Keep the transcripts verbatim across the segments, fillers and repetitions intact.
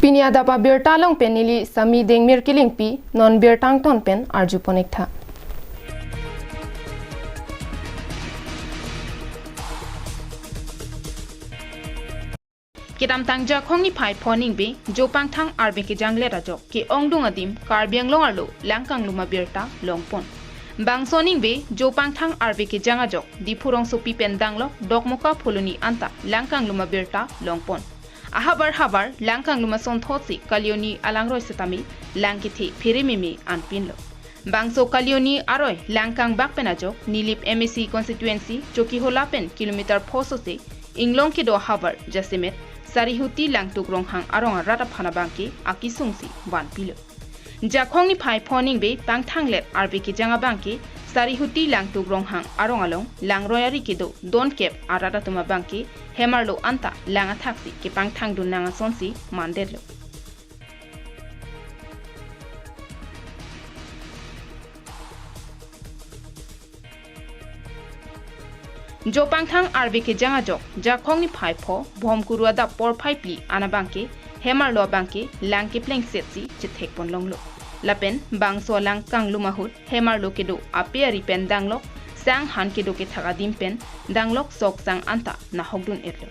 Pini adap abirta along pen neli Sami Dengmir Kilingpi, non birta angton pen arju pon-ik tha. Kedamtang Jakhong niphai pho ningve, Jo Pangthang arve kejanglet ajok ke-ongdung adim Karbi Anglong arlo lang kanglum abirta longpon. Bangso ningve Jo Pangthang arve kejang ajok Diphu rongsopi pen danglok Dokmoka Phuloni anta lang kanglum abirta longpon. Ahavar havar lang kanglum asonthotsi Kalioni alangroi setame lang kethe phere meme anpinlo. Bangso Kalioni aroi lang kangbak pen ajok Nilip M A C constituency Chokihola pen kilometer pho sose inglong kedo ahavar jasemet Sarihuti Langtuk Ronghang arong arat aphan abangke akesungsi vanpilo. Jakhong niphai pho ningve Pangthanglet arve kejang abangke Sarihuti Langtuk Ronghang arong along langroi ari kedo donkep arat atum abangke hem arlo anta lang athaksi kepangthangdun nang asonsi mandetlo. Jo Pangthang arve kejang ajok Jakhong niphai pho Bhomkuru adap porphai phli an abangke hem arlo abangke lang keplengsetsi chethekpon longlo. Lapen bangso lang kanglum ahut hem arlo kedo ape ari pen danglok sang han kedo kethak adim pen danglok sok sang anta nahokdun-etlo.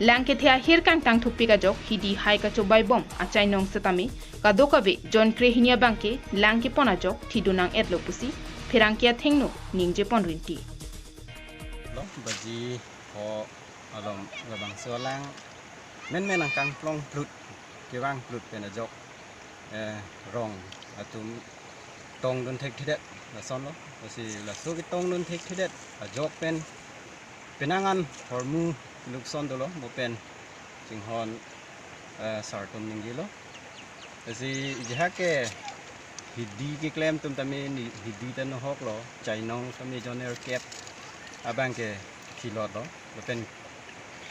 Lang kethe ahir kangtang thupik ajok hidi hai kachobai bom achainong setame kadokave jon krehini abangke lang kepon ajok thidun nang-etlo pusi pherangke athengno ningjepon rinti. Lo, baji pho alom labangso lang menmen angkang plong plut, kevang plut pen ajok, eh, rong atum tongdun thekthedet lasonlo. Lasi laso ketongdun thekthedet ajok pen penang an hormu lukson dolo, mo pen chinghon, eh, sartum ningjelo. Lasi ijahak ke hidi keklem atum tame ni hidi ta nohoklo, chainong tame jon nerkep abangke thilotlo, lapen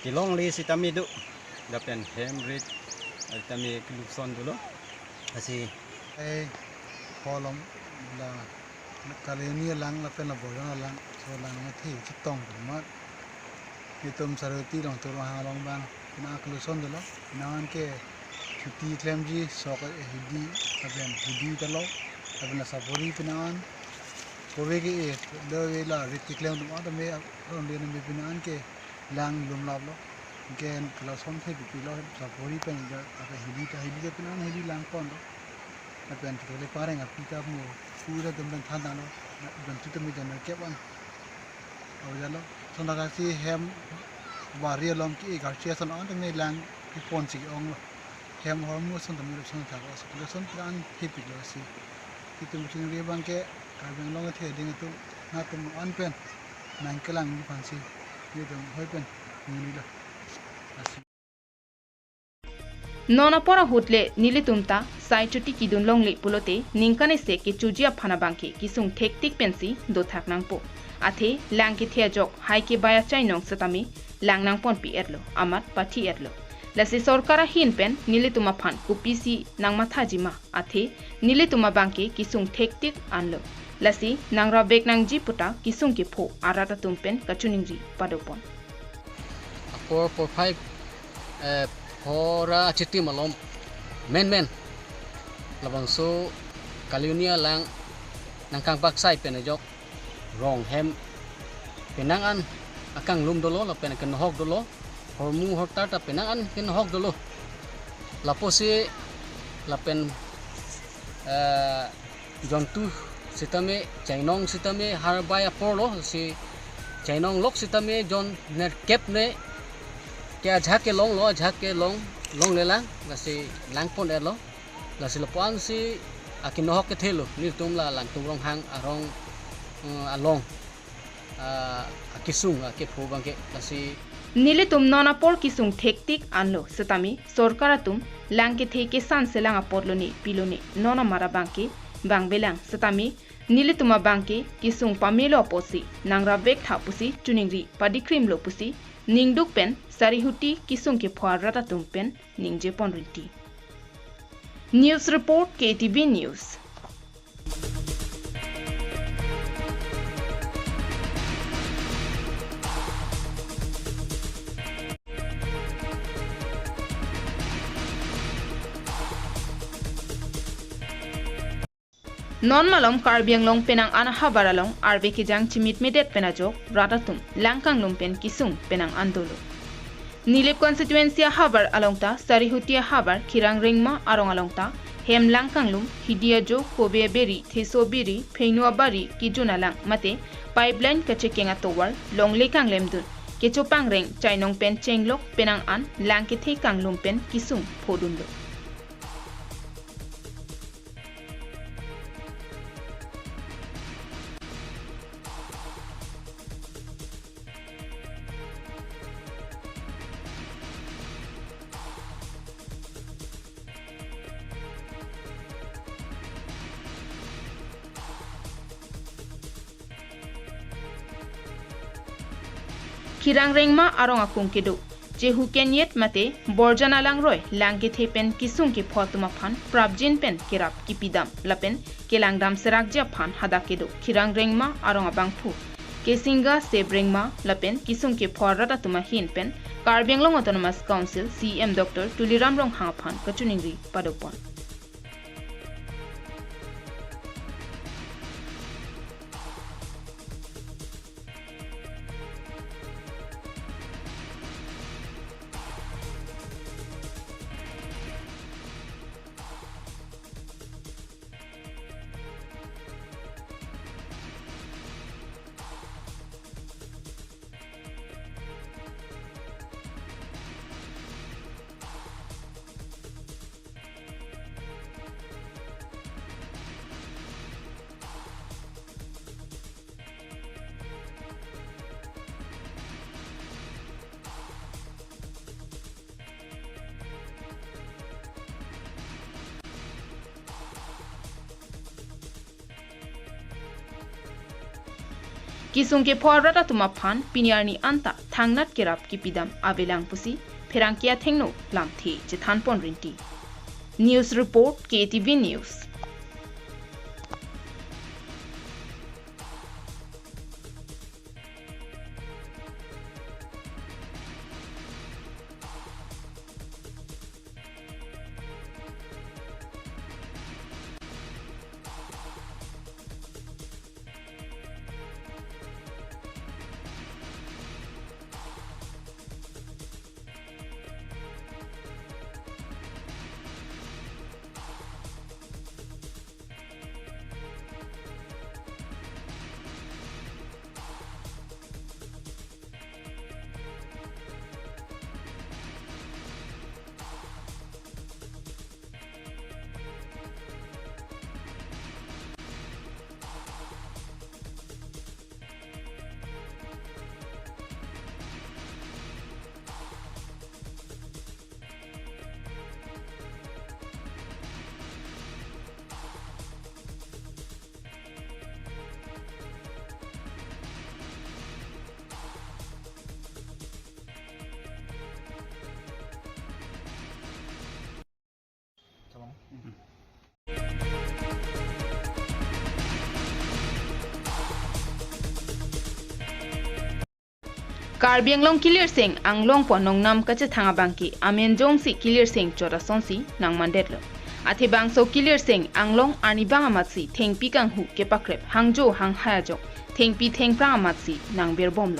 kelongle sitame do, lapen hem rit, eh, tame kelukson dolo. Lasi eh, pho alom la Kalioni alang lapen la Borjan alang, so lang mathe chetong amat. Itum Sarihuti Langtuk Ronghang along abang, pina kelukson dolo, pina an ke chuti klemji sok, eh, hidi, lapen hidi ta lo, lapen la sapori pina an, kove ke, eh, do ve la rit keklem atum anta me, ron le me pina an ke lang lumlaplo. Anke kelakson the pipilo, sapori pen ja, lapen hidi ta, hidi ta pina an hidi lang ponlo. Lapen chotole pareng api ta mo, pura atum pen thandanglo, jon tu tame jon nerkep an. Awa jalo, sonta kasi hem bari alom ke-e karchi ason an tame lang keponsi ke-onglo. Hem hormu ason tame lo, son thak ason, lason pran thepiklo si. Itum chunri abangke Karbi Anglong athe ading atum, nangtum an pen nangkelangji aphansi, itum hoi pen ningrilo. Lasi. Non apor ahut le nelitum ta sai chuti kedun longle pulote ningkan isi kechoji aphan abangke kesung thektik pensi dothak nangpo. Athe lang kethe ajok hai kebai achainong setame lang nangponpi-etlo, amat pathi-etlo. Lasi sorkar ahin pen nelitum aphan kopisi nangmathaji ma, athe nelitum abangke kesung thektik anlo. Lasi nang ravek nangji puta kesung kepho arat atum pen kachiningri padopon. Apor porphai, eh, pho ra achitim alom menmen labangso Kalioni alang nangkangbak sai pen ajok rong hem penang an akanglum dolo, lapen kenohok dolo, hormu hortar ta penang an kenohok dolo. Lapusi lapen, eh, jon tu sitame, chainong sitame harbai aporlo, si chainong lok sitame jon nerkep ne ke ajahak kelonglo, ajahak kelong, longlelang, lasi langpon-etlo. Lasi lapu-an si akenohok kethelo, nelitum la Langtuk Ronghang arong, eh, along, ah, akesung akepho abangke, lasi. Nelitum non apor kesung thektik anlo setame sorkar atum lang kethe kesan selang apotlo ne pilo ne non amar abangke vangvelang setame nelitum abangke kesung pamelo apotsi nang ravek tha pusi chiningri padikrimlo pusi ningduk pen Sarihuti kesung kepho arat atum pen ningjepon rinti. News report, K T V News. Non malom Karbi Anglong penang an ahavar along arve kejang chimit medet pen ajok rat atum lang kanglum pen kesung penang an dolo. Nilip constituency ahavar along ta Sarihuti ahavar Khirang Rengma arong along ta hem lang kanglum, hidi ajo, kove aberi, theso aberi, pheinu abari kejun alang mate pipeline kachekeng atovar longle kanglemdun, kechopangreng chainong pen chenglok penang an lang kethe kanglum pen kesung phodunlo. Khirang Rengma arong akung kedo, chehu kenyet mate Borjan alangroi lang kethe pen kesung kepho atum aphan prapjin pen kerap kepidam lapen kelangdam serakji aphan hadak kedo Khirang Rengma arong abangphu Kesinga Sep Rengma lapen kesung kepho arat atum ahin pen Karbi Anglong Autonomous Council C E M Doctor Tuliram Ronghang aphan kachiningri padopon. Kesung kepho arat atum aphan pini arni anta thangnat kerap kepidam avelang pusi pherangke athengno lamthe chethanpon rinti. News report, K T V News. Karbi Anglong kilirseng anglong pu anong nam kachethang abangke amen jongsi kilirseng chot asonsi nangmandetlo. Athe bangso kilirseng anglong arnivang amatsi thengpi kanghu kepakrep hangjo hanghai ajok thengpi thengphrang amatsi nangberbomlo.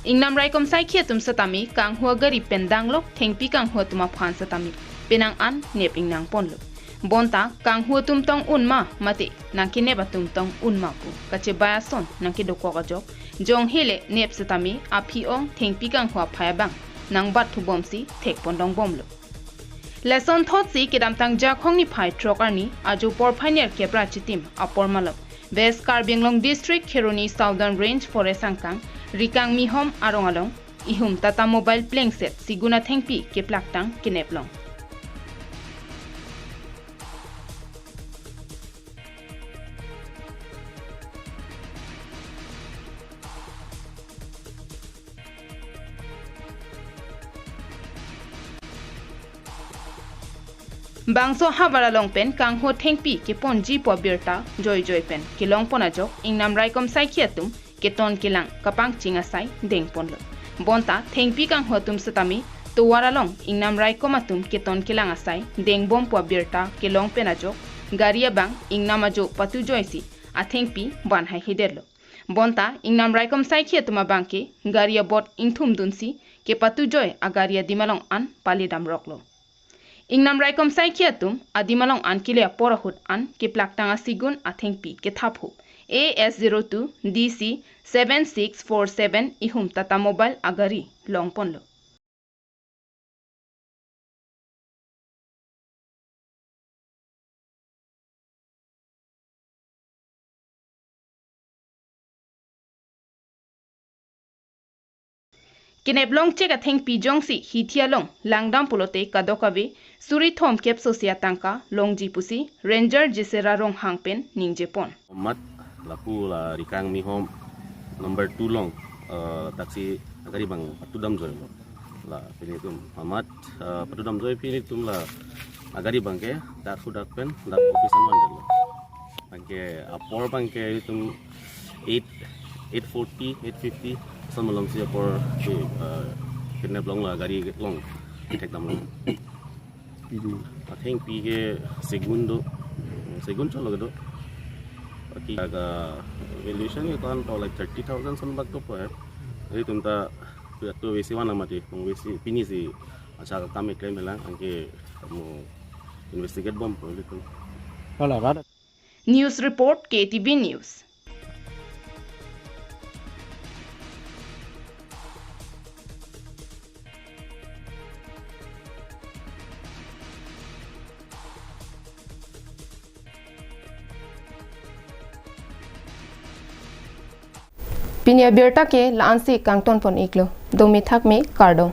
Ingnam raikom saikhi atum setame kanghu agari pen danglok thengpi kanghu atum aphan setame penang an nep ingnangponlo. Bonta kanghu atum tong un ma mate nangkenep atum tong un ma pu kachebai ason nangkedokok ajok, jong hele nep setame aphi ong thengpi kanghu aphai abang nangbat thubomsi thekpon dongbomlo. Lason thotsi kedamtang Jakhong niphai throk arni ajo porphai nerkep ra chitim apor malom West Karbi Anglong District Kheroni Southern Range Forest angkang Rikang Mihom arong along ihum Tata Mobile plengset sigun athengpi keplaktang keneplong. Bangso havar along pen kanghu thengpi keponji pu abirta joijoi pen kelongpon ajok ingnam raikom saikhi atum keton kelang kapangching asai dengponlo. Bonta thengpi kanghu atum setame tovar along ingnam raikom atum keton kelang asai dengbom pu abirta kelong pen ajok gari abang ingnam ajo patujoisi athengpi van haihedetlo. Bonta ingnam raikom saikhi atum abangke gari abot ingthumdunsi kepatujoi agari adim along an paledamroklo. Ingnam raikom saikhi atum adim along an kele apor ahut an keplaktang a-Segun athengpi kethaphup A S zero two D C seven six four seven ihum Tata Mobile agari longponlo. Kenep longchek athengpi jongsi hithi along langdam pulote kadokave suri thomkep sosi atangka longji pusi Ranger Jisera Ronghang pen ningjepon. Mat lapu la Rikang Mihom number two along, eh, taxi agari abang patudamjoilo. La pini itum amat, eh, patudamjoi pini itum la agari abangke dak hudak pen dak office an vandetlo. Anke apor abangke itum eight, eight forty, eight fifty ason malomsi apor si, eh, kidnap longlo, gari along thekdamlo. Athengpi ke Segun do, Segun cholo kedo. Baki aga valuation ke tan to like thirty thousand ason bak dopo he. Jadi itum ta tu tu besi wana mati, besi pinisi acha akam keklem lang, anke kamu investigate bompo itum. Kalau ada News report, K T V News. Pini abirta ke la-ansi kangtonpon iklo. Domi thakme, kardom.